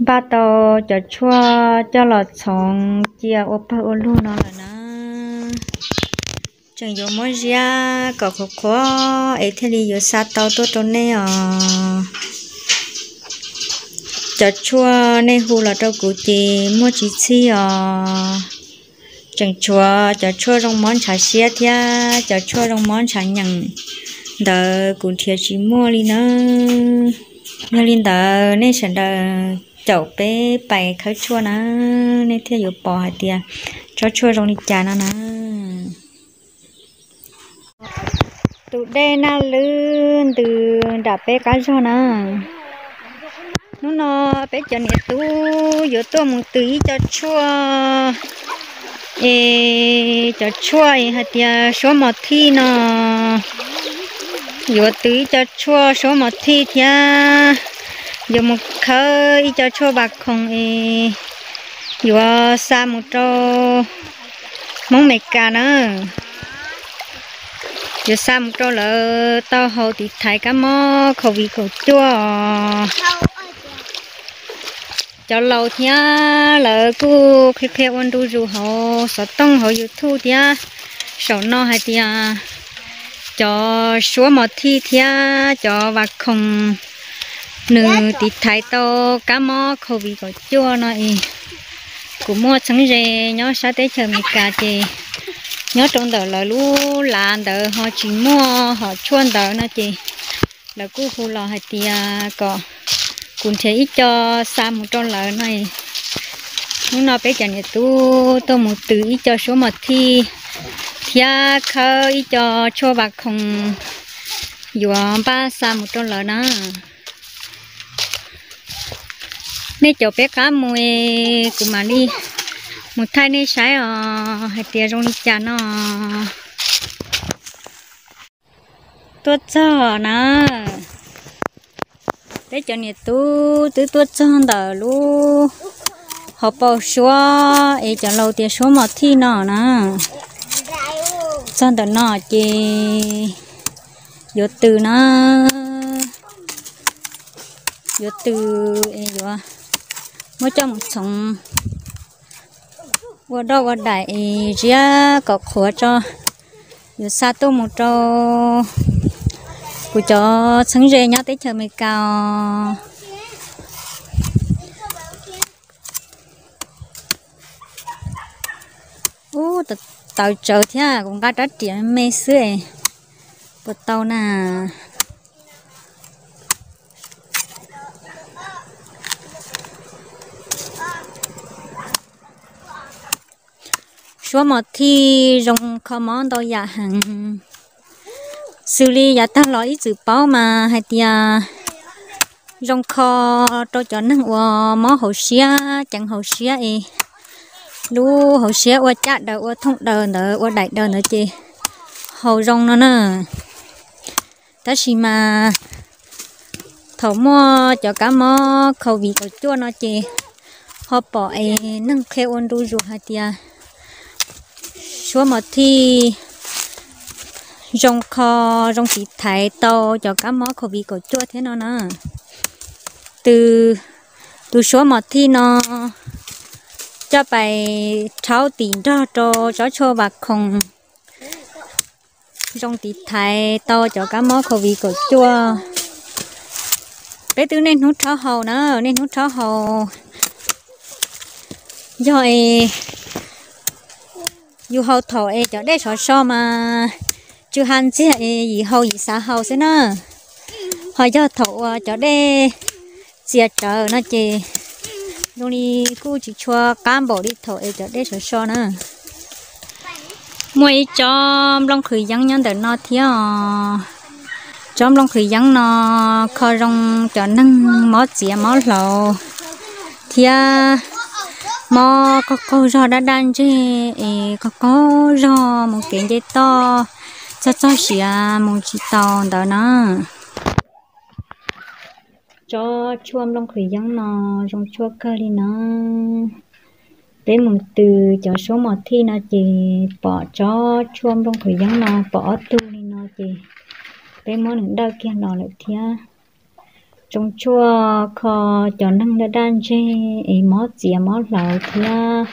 Npaj tau cov tshuaj coj los txhoov cia ua pawg ua lug no lawm na. Tseem yuav muab ziab kom qhuav qhuav es thiaj li yuav xa tau tuaj rau nej os. Cov tshuaj nej hu los rau kuv ces muaj tsis txhij os. Tseem tshuav cov tshuaj zoo mob ntshav siab thiab cov tshuaj zoo mob ntshav nyeem ntawd kuv nrhiav tsis muaj li na. Yog li ntawd nej sawv daws caum peb pais khawb tshuaj na, nej thiaj yuav pom hais tias tsob tshuaj zoo li cas no na. Tus dej Naj Lwb ntws nram peb qab zog na. Hnub no peb cov niam tub yuav tuaj mus tws ib co tshuaj, es cov tshuaj es hais tias suab mos thij no. Yuav tws ib co tshuaj suab mos thij thiab yuav mus khawb ib co tshuaj vas khoom es yuav xa mus rau Hmoob Amelikas na. Yuav xa mus rau lawv tau haus tiv thaiv kab mob covid kaum cuaj. Cov laus thiab lawv kuj qhia qhia ua ntu zus hauv xov tooj hauv YouTube thiab saum no hais tias cov suab mos thij thiab cov vas khoom nws tiv thaiv tau kab mob covid kaum cuaj no es kuv muaj txheeb ze nyob sab teb chaws Amelikas ces nyob rau ntawm lawv lub lav ntawd ho tsis muaj hom tshuaj ntawd no ces lawv kuj hu los hais tias kom kuv nrhiav ib co xa mus rau lawv no. Hnub no peb cov niam tub tuaj mus tws ib co suab mos thij thiab khawb ib co tshuaj vas khoom yuav npaj xa mus rau lawv na. Nej caum peb qab mus es kuv mam li mus thaij nej saib os hais tias zoo li cas no. Tuaj txog na, peb cov niam tub twb tuaj txog ntawm lub hauv paus suab es cov laus tias suab mos thij no na. Txog ntawm no ces yuav tws na, yuav tws es yuav muab coj mus txhoov ua doj ua daim es ziab kom qhuav tso, yuav xa tuaj mus rau kuv cov txheeb ze nyob teb chaws Amelikas os. Ub, tawv tsawv thiab, kuv nqa rab riam me xwb, puas tau na. Suab mos thij zoo kho mob ntau yam heev, xws li yav tag los ib txwm paub mas hais tias zoo kho rau cov neeg uas mob hauv siab, ceev hauv siab es lub hauv siab ua caj daws ua thooj daws ntawd ua daim daws ntawd ces haus zoo no na. Tab sis mas thaum muaj cov kab mob covid kaum cuaj no ces ho pom es neeg qhia ua ntu zus hais tias suab mos thij zoo kho, zoo tiv thaiv tau cov kab mob covid kaum cuaj thiab no na. Tus, tus suab mos thij no coj pais rhaub tim nrog rau tsob tshuaj vas khoom zoo tiv thaiv tau cov kab mob covid kaum cuaj. Peb twb niaj hnub rhaub haus na, niaj hnub rhaub haus. Yog es yus haus thaum es cov dej sov so mas tsw ha ntxiag es yim haus yim xav haus xwb na. Ho yog thaum uas cov dej txias tsawv no ces zoo li kuj tsis tshua qab npaum li thaum es cov dej sov so na. Muaj ib tsob nplooj qhwv yeeb nyob ntawm no thiab os. Tsob nplooj qhwv yeeb no kho zoo cov neeg mob txiav mob hlau thiab mob qaug qaug zog daj daj ntseg es qaug qaug zog mus kev nce toj txog txog siav mus tsis tau ntawd na. Tsob tshuaj nplooj qhwv yeeb no zoo tshuaj kawg li na. Peb mus tws cov suab mos thij no ces pom tsob tshuaj nplooj qhwv yeeb no pom ob tug li no ces peb muab nws dawj kiag los lawm thiab. tsoo tshuaj kho cov neeg daj daj ntseg es mob txiav mob hlauv thiab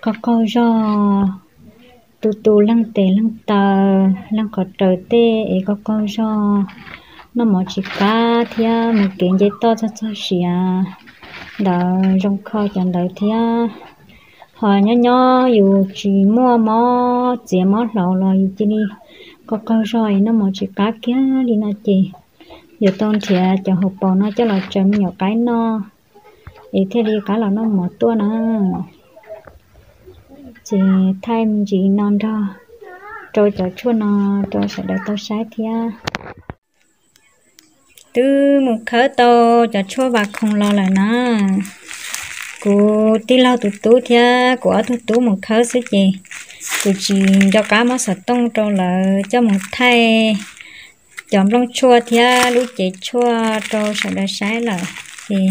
qaug qaug zog, tu tu leej tes leej taw, leej qhov raws tej es qaug qaug zog, noj mov tsis qab thiab mus kev nce toj txog txog siav ntawd zoo kho cov ntawd thiab. Ho nyob nyob yus tsis muaj mob txiav mob hlauv los yus cia li qaug qaug zog es noj mov tsis qab kiag li no ces yuav tau nrhiav cov hauv paus no coj los tsaws me nyuam qaib noj es thiaj li qab los noj mov tuaj na. Ces thaij me ntsis no nrog rau cov tshuaj no rau sawv daws tau saib thiab. Twb mus khawb tau cov tshuaj vas khoom los lawm na. Kuv tij laug tus tub thiab kuv ob tug tub mus khawb xwb ces kuv tsis nco qab muab xov tooj rau lawv coj mus thaij cov nplooj tshuaj thiab lub cev tshuaj rau sawv daws saib lawm ces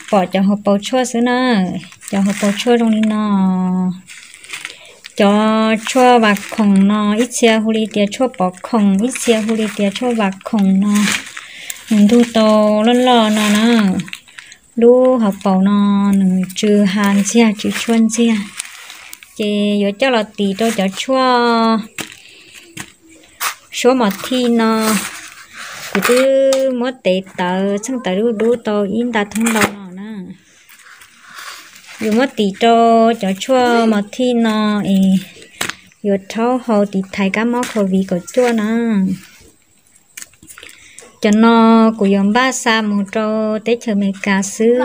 pom cov hauv paus tshuaj xwb na. Cov hauv paus tshuaj zoo li no. Cov tshuaj vas khoom no ib txhia hu li tias tshuaj pov khoom, ib txhia hu li tias tshuaj vas khoom no. Nws ntug tau loj loj no na. Lub hauv paus no nws tsw ha ntxiag tsw tshuaj ntxiag. Ces yuav coj los tim rau cov tshuaj suab mos thij no. Kuv twb muab tev tawv txheej tawv dub dub tau ib nta thoob ntau no na. Yuav muab tim rau cov tshuaj mos thij no es yuav rhaub haus tiv thaiv kab mob COVID kaum cuaj na. Cov no kuv yuav npaj xa mus rau teb chaws Amelikas xwb.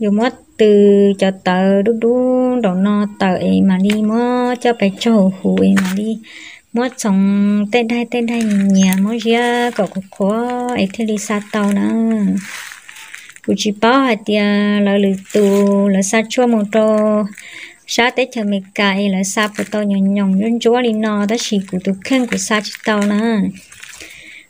Yuav muab tws cov tawv dub dub nraum no tawm es mam li muab coj pais tsaug huv es mam li muab txhoov tej daig tej daig nyias nyias muab ziab kom qhuav qhuav es thiaj li xa tau na. Kuv tsis paub hais tias lawv lwm tus lawv xa tshuaj mus rau sab teb chaws Amelikas es lawv xa puas tau nyoos nyoos ntsuab ntsuab li no, tab sis kuv tus kheej kuv xa tsis tau na.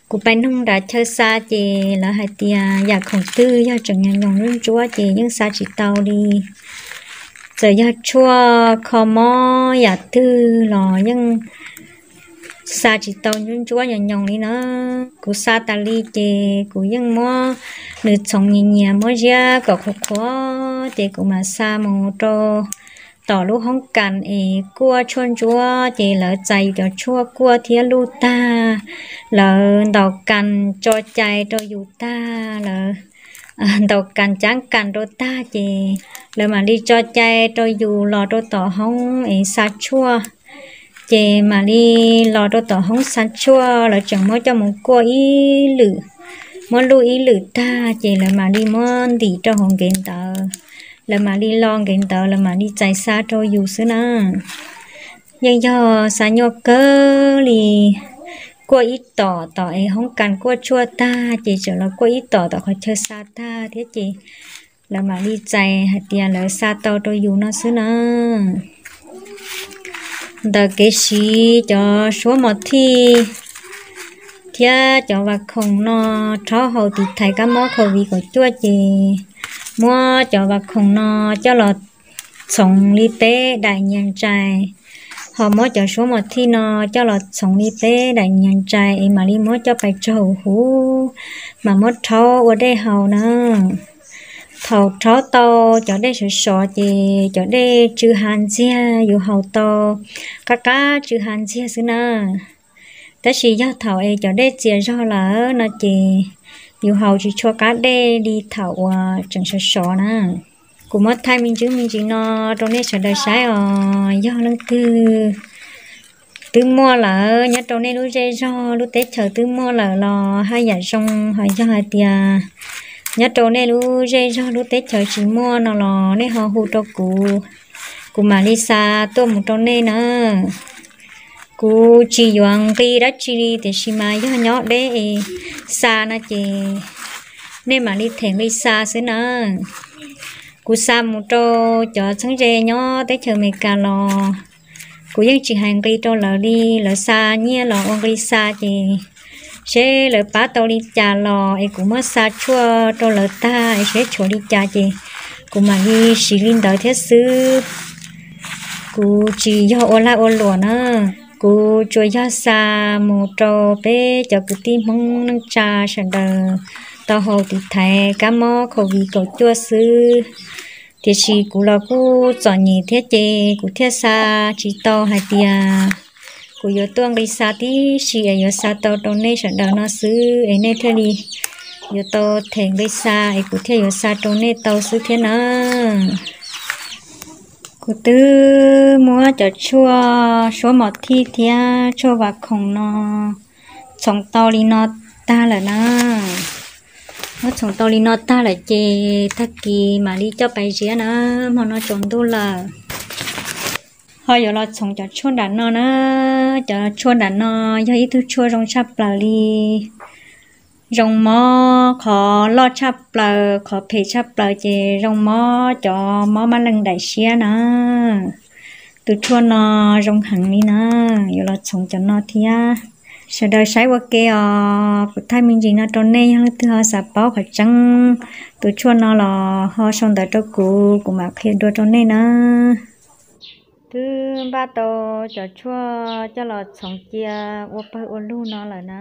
Kuv pais noog nram chaw xa ces lawv hais tias yam khoom twg yog tseem nyoos nyoos ntsuab ntsuab ces yeej xa tsis tau li. Txawm yog tshuaj kho mob yam twg los yeej xa tsis tau ntsuab ntsuab nyoos nyoos li na. Kuv xa tas li ces kuv yeej muab nws txhoov nyias nyias muab ziab kom qhuav qhuav ces kuv mam xa mus rau tom lub hoob kas es kuaj tshuaj ntsuab ces lawv txais yus cov tshuaj kuaj thiab luj tag, lawv ntaus kas tso cai rau yus tag, lawv ntaus kas cab kas rau tag ces lawv mam li tso cai rau yus los rau tom hoob es xa tshuaj. Ces mam li los rau tom hoob xa tshuaj, lawv tseem muab coj mus kuaj ib lwm, muab luj ib lwm tag ces lawv mam li muab ntim rau hauv nkev ntawv, lawv mam li lo nkev ntawv, lawv mam li txais xa rau yus xwb na. Yeej yog xa nyuaj kawg li. Kuaj ib tom tom es hoob kas kuaj tshuaj tag ces tseem los kuaj ib tom tom qhov chaw xa tag thiab ces lawv mam li txais hais tias lawv xa tau rau yus no xwb na. Ntawm kev siv cov suab mos thij thiab cov vas khoom no rhaub haus tiv thaiv kab mob COVID kaum cuaj ces muab cov vas khoom no coj los txhoov li peb daim nyias ntsais, ho muab cov suab mos thij no coj los txhoov li peb daim nyias ntsais es mam li muab coj pais tsaug huv, mam muab rhaub ua dej haus na. Thaum rhaub tau cov dej sov sov ces cov dej tsw ha ntxiag, yus haus tau qab qab tsw ha ntxiag xwb na. Tab sis yog thaum es cov dej txias zog lawm no ces yus haus tsis tshua qab dej li thaum uas tseem sov sov na. Kuv muab thaij me ntsis me ntsis no rau nej sawv daws saib os. Yog leej twg twb muaj lawm nyob rau nej lub zej zog lub teb chaws twb muaj lawm los haj yam zoo, ho yog hais tias nyob rau nej lub zej zog lub teb chaws tsis muaj no los nej ho hu rau kuv, kuv mam li xa tuaj mus rau nej na. Kuv tsis yuav nqi dab tsi li tiam sis mas yog nyob deb es xa no ces nej mam li them nqi xa xwb na. Kuv xa mus rau cov txheeb ze nyob teb chaws Amelikas los kuv yeej tsis hais nqi rau lawv li, lawv xa nyiaj los ua nqi xa ces seb lawv pab tau li cas los es kuv muab xa tshuaj rau lawv tag es seb tshuav li cas ces kuv mam li siv li ntawd thiab xwb. Kuv tsis yog ua lag ua luam na, kuv tsuas yog xa mus rau peb cov kwv tij Hmoob neej tsa sawv daws tau haus tiv thaiv kab mob covid kaum cuaj xwb. Tiam sis kuv los kuj txom nyem thiab ces kuv thiaj xa tsis tau hais tias kuv yuav tuaj nqi xa tib si es yuav xa tau rau nej sawv daws no xwb es nej thiaj li yuav tau them nqi xa es kuv thiaj yuav xa rau nej tau xwb thiab na. Kuv twb muab cov tshuaj suab mos thij thiab tshuaj vam khoom no txhoov tau li no tag lawm na. Muab txhoov tau li no tag lawm ces tag kis mam li coj pais ziab na, hmo no tsaus ntuj lawm. Ho yuav los txhoov cov tshuaj nram no na. Cov tshuaj nram no yog ib tug tshuaj zoo tshaj plaws li. Zoo mob qhov loj tshaj plaws, qhov phem tshaj plaws ces zoo mob cov mob mab leej daim siab na. Tus tshuaj no zoo heev li na, yuav los txhoov cov no thiab. Sawv daws saib ua ke os, kuv thaij me ntsis no rau nej, yog leej twg ho xav paub qhov tseeb tus tshuaj no los ho sau ntawv rau kuv, kuv mam qhia dua rau nej na. Twb npaj tau cov tshuaj coj los txhoov cia ua pawg ua lug no lawm na.